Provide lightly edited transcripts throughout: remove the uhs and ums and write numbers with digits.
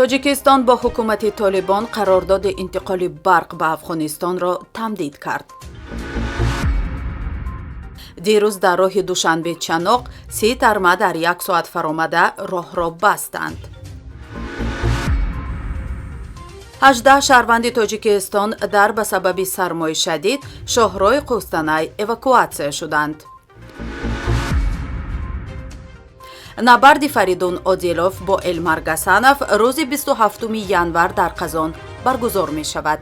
Тоҷикистон бо ҳукумати Толибон қарордоди интиқоли барқ ба Афғонистонро тамдид кард. Дирӯз дар роҳи Душанбе Чаноқ 30 тарма дар як соат фаромада роҳро бастанд. 18 шаҳрванди Тоҷикистон дар ба сабаби сармои шадид шоҳрои Қустанай эвакуатсия шуданд. Набарди Фаридун Одилов бо Элмар Гасанов рӯзи 27 январ дар Қазон баргузор мешавад.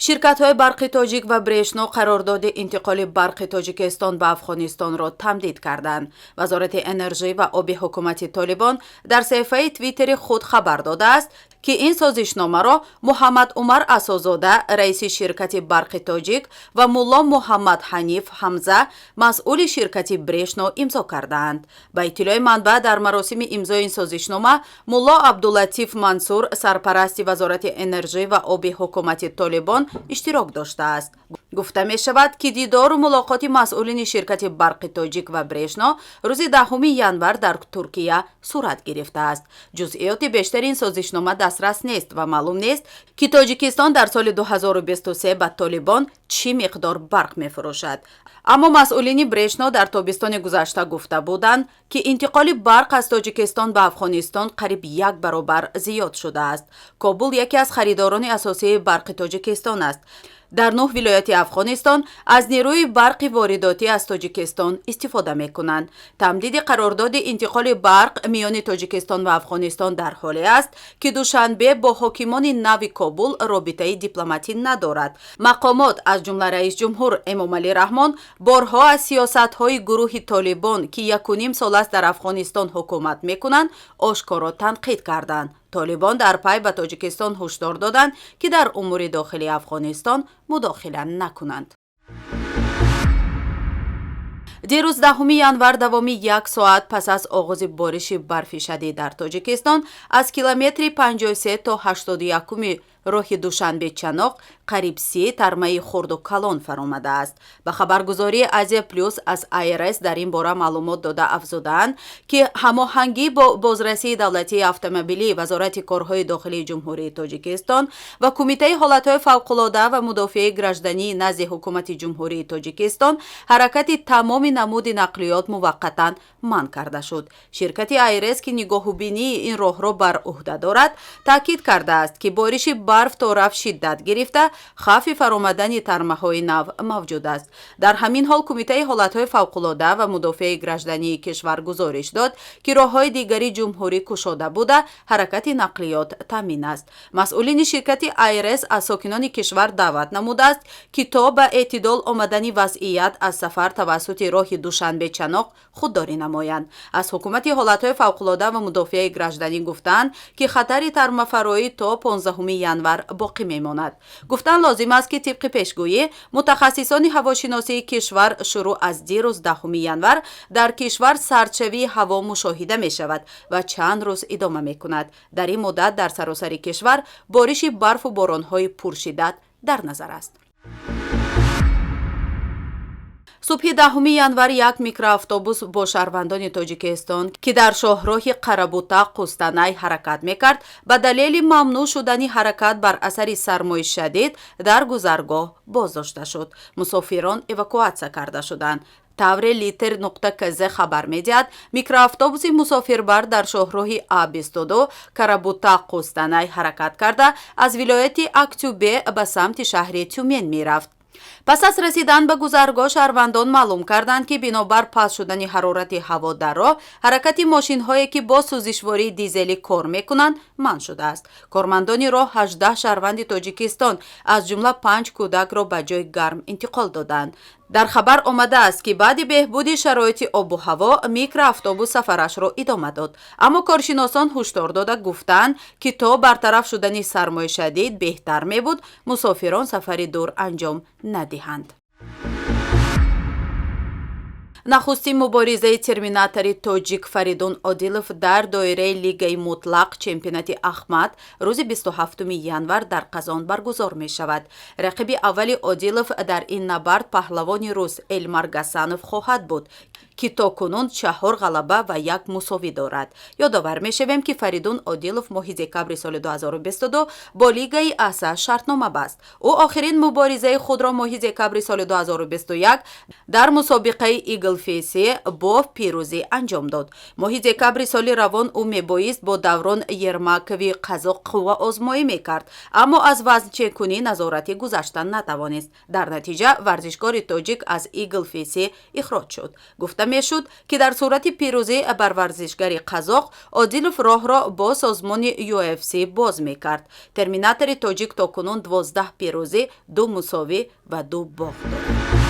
Ширкатҳои барқи тоҷик ва Брешно қарордоди интиқоли барқи Тоҷикистон ба Афғонистонро тамдид карданд. Вазорати энержӣ ва оби ҳукумати Толибон дар саҳифаи Твиттери худ хабар додааст, ки ин созишномаро Муҳаммад Умар Асозода, раиси ширкати барқи тоҷик, ва Мулло Муҳаммад Ҳаниф Ҳамза, масъули ширкати Брешно, имзо кардаанд. Ба иттилои манбаъ, дар маросими имзои ин созишнома Мулло Абдулатиф Мансур, сарпарасти Вазорати энержӣ ва оби ҳукумати Толибон, иштирок доштааст. Гуфта мешавад, ки дидору мулоқоти масъулини ширкати барқи тоҷик ва Брешно рӯзи 10 январ дар Туркия сурат гирифтааст. Ҷузъиёти бештари ин созишнома дастрас нест ва маълум нест, ки Тоҷикистон дар соли 2023 ба Толибон чӣ миқдор барқ мефурӯшад. Аммо масъулини Брешно дар тобистони гузашта гуфта буданд, ки интиқоли барқ аз Тоҷикистон ба Афғонистон қариб як баробар зиёд шудааст. Кобул яке аз харидорони асосии барқи Тоҷикистон аст. Дар 9 вилояти Афғонистон аз нерӯи барқи воридотӣ аз Тоҷикистон истифода мекунанд. Тамдиди қарордоди интиқоли барқ миёни Тоҷикистон ва Афғонистон дар ҳоле аст, ки Душанбе бо ҳокимони нави Кобул робитаи дипломатӣ надорад. Мақомот, аз ҷумла раисҷумҳур Эмомалӣ Раҳмон, борҳо аз сиёсатҳои гурӯҳи Толибон, ки якуним сол аст дар Афғонистон ҳукумат мекунанд, ошкоро танқид карданд. Толибон дар пай ба Тоҷикистон ҳушдор доданд, ки дар умури дохилии Афғонистон мудохила накунанд. Дирӯз, 10 январ, давоми як соат пас аз оғози бориши барфи шадид дар Тоҷикистон аз километри 53 то 81 роҳи Душанбе Чаноқ қариб 30 тармаи хурду калон фаромадааст. Ба хабаргузории Азия Плюс аз АРС дар ин бора маълумот дода афзудаанд, ки ҳамоҳангӣ бо бозрасии давлатии автомобилии Вазорати корҳои дохилии Ҷумҳурии Тоҷикистон ва Кумитаи ҳолатҳои фавқулода ва мудофиаи граждании назди Ҳукумати Ҷумҳурии Тоҷикистон ҳаракати тамоми намуди нақлиёт муваққатан манъ карда шуд. Ширкати АРС, ки нигоҳубинии ин роҳро бар ӯҳда дорад, таъкид кардааст, ки бориши барф то рафт шиддат гирифта, хавфи фаромадани тармаҳои нав мавҷуд аст. Дар ҳамин ҳол Кумитаи ҳолатҳои фавқулода ва мудофиаи граждании кишвар гузориш дод, ки роҳҳои дигари ҷумҳурӣ кушода буда, ҳаракати нақлиёт таъмин аст. Масъулини ширкати АРС аз сокинони кишвар даъват намудааст, ки то ба эътидол омадани вазъият аз сафар тавассути роҳи Душанбе Чаноқ худдорӣ намоянд. Аз Ҳукумати ҳолатҳои фавқулода ва мудофиаи гражданӣ гуфтаанд, ки хатари тармафароӣ то 15 январ боқӣ мемонад. Гуфтан лозим аст, ки тибқи пешгӯӣ мутахассисони ҳавошиносии кишвар, шурӯъ аз дирӯз, 10 январ, дар кишвар сардшавии ҳаво мушоҳида мешавад ва чанд рӯз идома мекунад. Дар ин муддат дар саросари кишвар бориши барфу боронҳои пуршиддат дар назар аст. Субҳи 10 январ як микроавтобус бо шаҳрвандони Тоҷикистон, ки дар шоҳроҳи Қарабута Қустанай ҳаракат мекард, ба далели мамнӯъ шудани ҳаракат бар асари сармои шадид дар гузаргоҳ боздошта шуд. Мусофирон эвакуатсия карда шуданд. Тавре Литер нуқта кз хабар медиҳад, микроавтобуси мусофирбар дар шоҳроҳи А22 Карабута Қустанай ҳаракат карда, аз вилояти Актюбе ба самти шаҳри Тюмен мерафт. Пас аз расидан ба гузаргоҳ шаҳрвандон маълум карданд, ки бинобар паст шудани ҳарорати ҳаво дар роҳ ҳаракати мошинҳое, ки бо сӯзишвории дизелӣ кор мекунанд, манъ шудааст. Кормандони роҳ 18 шаҳрванди Тоҷикистон, аз ҷумла 5 кӯдакро, ба ҷои гарм интиқол доданд. Дар хабар омадааст, ки баъди беҳбуди шароити обу ҳаво микроавтобус сафарашро идома дод, аммо коршиносон ҳушдор дода гуфтанд, ки то бартараф шудани сармои шадид беҳтар мебуд мусофирон сафари дур анҷом надиҳанд. Нахустин муборизаи терминатори тоҷик Фаридун Одилов дар доираи Лигаи мутлақ чемпионати Ахмад рӯзи 27 январ дар Қазон баргузор мешавад. Рақиби аввали Одилов дар ин набард паҳлавони рус Элмар Гасанов хоҳад буд, ки то кунун чаҳор ғалаба ва як мусовӣ дорад. Ёдовар мешавем, ки Фаридун Одилов моҳи декабри соли 2022 бо лигаи АСА шартнома баст. Ӯ охирин муборизаи худро моҳи декабри соли 2021 дар мусобиқаи Иглфеси бо пирӯзӣ анҷом дод. Моҳи декабри соли равон ӯ мебоист бо Даврон Ермакови қазоқ қувваозмоӣ мекард, аммо аз вазнчекунӣ назоратӣ гузаштан натавонист. Дар натиҷа варзишгори тоҷик аз Иглфеси ихроҷ шуд. Гуфта мешуд, ки дар сурати пирӯзӣ бар варзишгари қазоқ Одилов роҳро бо созмони UFC боз мекард. Терминатори тоҷик то кунун 12 пирӯзӣ, ду мусовӣ ва ду бохт дорад.